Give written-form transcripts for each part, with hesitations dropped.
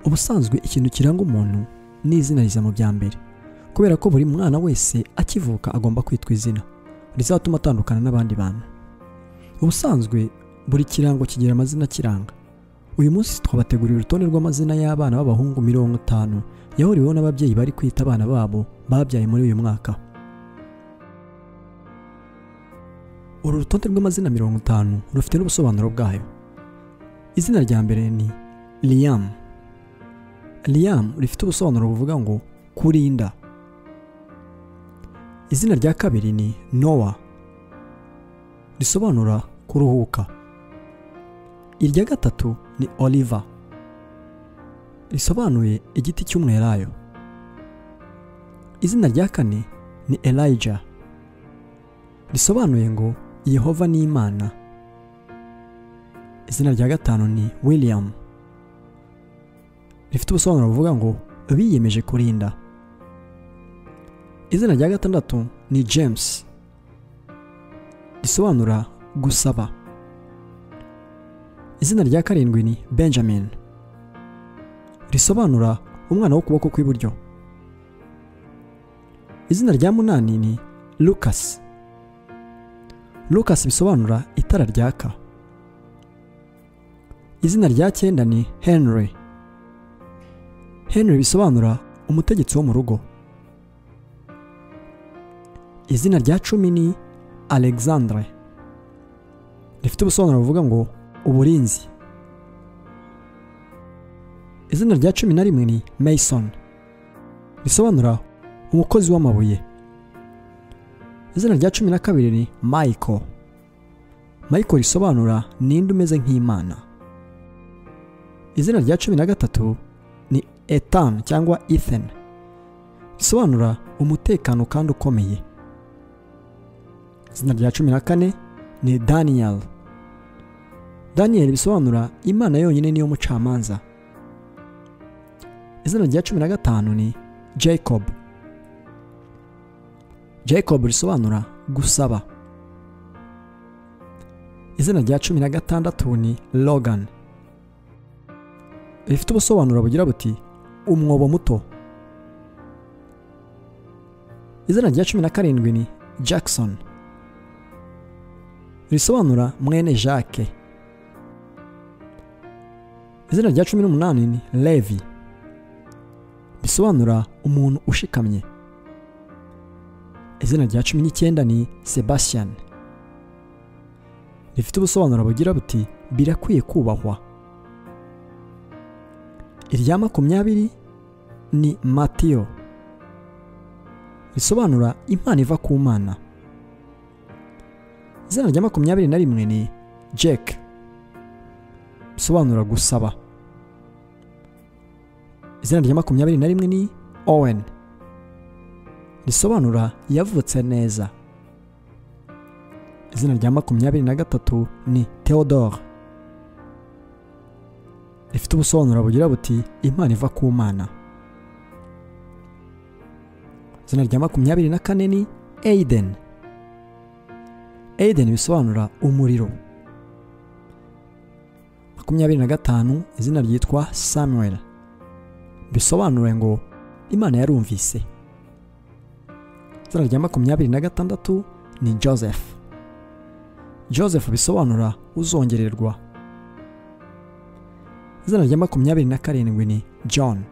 Ubusanzwe ikintu kiranga umuntu ni izina riza mu bya mbere, kubera ko buri mwana wese akivuka agomba kwitwa izina rizatuma atandukana n'abandi bantu. Ubusanzwe buri kirango kigira amazina kiranga. Uyu munsi twabateguriye urutonde rw'amazina y'abana b'abahungu 50 yahuriweho n'ababyeyi bari kwita abana babo babyaye muri uyu mwaka. Uru rutonde rw'amazina 50 rufite n'ubusobanuro bwayo. Izina rya mbere ni Liam. Liam rifite ubusobanuro buvuga ngo kurinda. Izina rya kabiri ni Noah, risobanura kuruhuka. Irya gatatu ni Oliver, risobanuye igiti cy'umwelayo. Izina rya kane ni Elijah, risobanuye ngo Yehova ni Imana. Izina rya gatanu ni William, rifite ubusobanuro buvuga ngo biyemeje kurinda. Izina rya gatandatu ni James, risobanura gusaba. Izina rya karindwi ni Benjamin, risobanura umwana w'ukuboko kw'iburyo. Izina rya munani ni Lucas. Lucas bisobanura itara ryaka. Izina rya cyenda ni Henry. Henry bisobanura umutegetsi wo mu rugo. Izina rya 10 ni Alexandre, rifite ubusobanuro buvuga ngo uburinzi. Izina rya 11 ni Mason, risobanura umukozi w'amabuye. Izina rya 12 ni Michael. Michael risobanura ninde umeze nk'Imana. Izina rya 13 ni Ethan cyangwa Ethan, risobanura umutekano kandi ukomeye. Izina rya 14 ni Daniel. Daniel bisobanura Imana yonyine niyo mucamanza. Izina rya 15 ni Jacob. Jacob risobanura gusaba. Izina rya 16 ni Logan, rifite ubusobanuro bugira buti umwobo muto. Izina rya 17 ni Jackson, risobanura mwene Jacques. Izina rya 18 ni Levi, bisobanura umuntu ushikamye. Izina rya 19 ni Sebastian, rifite ubusobanuro bugira buti birakwiye kubahwa. Irya 20 ni Mateo, risobanura impano iva ku Mana. Izina rya 21 ni Jack, bisobanura gusaba. Izina rya 21 ni Owen, risobanura yavutse neza. Izina rya 23 ni Theodore, rifite ubusobanuro bugira buti impano iva ku Mana. Izina rya 24 ni Aiden. Aiden bisobanura umuriro. 25 izina ryitwa Samuel, bisobanura ngo Imana yarumvise. Izina rya 26 ni Joseph. Joseph bisobanura uzongererwa. Izina rya 27 ni John.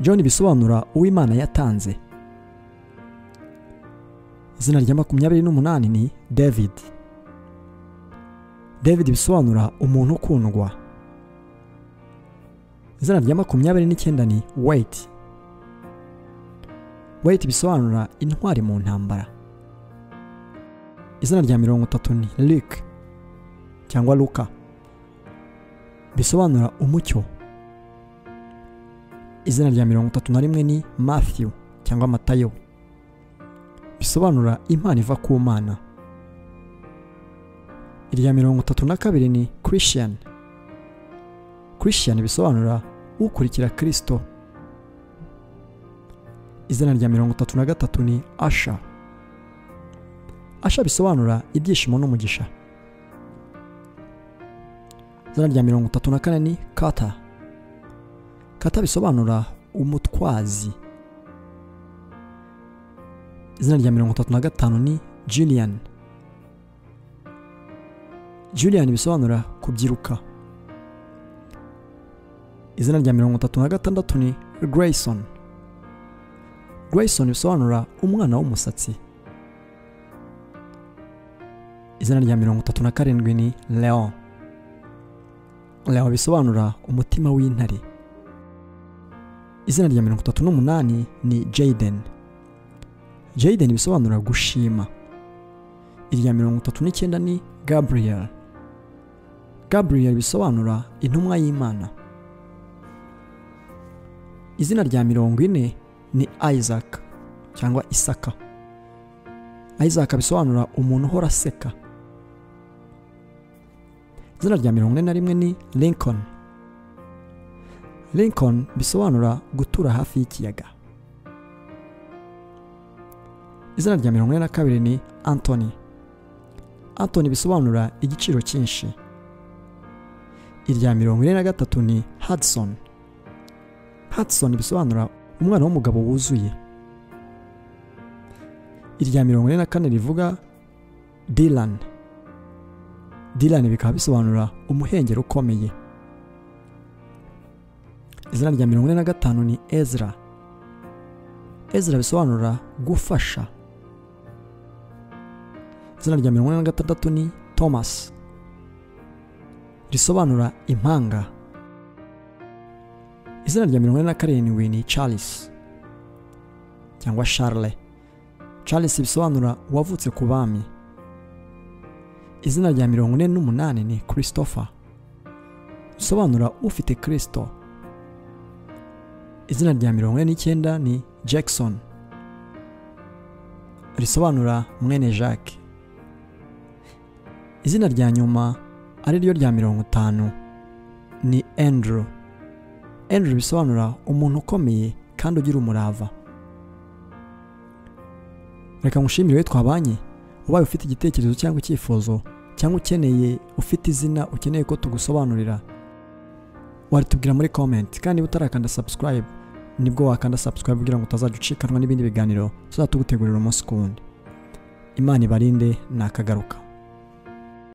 John bisobanura uw'Imana yatanze. Izina rya 28 ni David. David bisobanura umuntu ukundwa. Izina rya 29 ni Wait. Wait bisobanura intwari mu ntambara. Izina rya 30 ni Luke cyangwa Luka, bisobanura umucyo. Izina rya 31 ni Matthew cyangwa Matayo, bisobanura impano iva ku Mana. Irya 32 ni Christian. Christian bisobanura ukurikira Kristo. Izina rya 33 ni Asha. Asha bisobanura ibyishimo n'umugisha. Izina rya 34 ni Kata. Kata bisobanura umutwazi. Izina rya 35 ni Julian. Julian bisobanura kubyiruka. Izina rya 36 ni Grayson. Grayson bisobanura umwana w'umusatsi. Izina rya 37 ni Leon. Leon bisobanura umutima w'intare. Izina rya 38 ni Jaden. Jaden bisobanura gushima. Irya 39 ni Gabriel. Gabriel bisobanura intumwa y'Imana. Izina rya 40 ni Isaac cyangwa Isaka. Isaac bisobanura umuntu uhora aseka. Izina rya 41 ni Lincoln. Lincoln bisobanura gutura hafi y'ikiyaga. Izina rya 42 ni Anthony. Anthony bisobanura igiciro cyinshi. Irya 43 ni Hudson. Hudson bisobanura umwana w'umugabo wuzuye. Irya 44 rivuga Dylan. Dylan bikaba bisobanura umuhengeri ukomeye. Izina rya 45 ni Ezra. Ezra bisobanura gufasha. Izina rya 46 ni Thomas. Risobanura impanga. Izina rya 47 ni Charles cyangwa Charles. Charles bisobanura uwavutse ku bami. Izina rya 48 ni Christopher. Bisobanura ufite Kristo. Izina rya 49 ni Jackson. Risobanura mwene Jacques. Izina rya nyuma ari ryo rya 50 ni Andrew. Andrew bisobanura umuntu ukomeye kandi ugira umurava. Reka ngushimire twabanye. Ubaye ufite igitekerezo cyangwa icyifuzo cyangwa ukeneye ufite izina ukeneye ko tugusobanurira, waritubwira muri comment. Kandi utarakanda subscribe nibwo wakanda subscribe kugira ngo utazajya ucikanwa n'ibindi biganiro tuzatugutegurira umunsi ku wundi. Imana ibarinde, nakagaruka.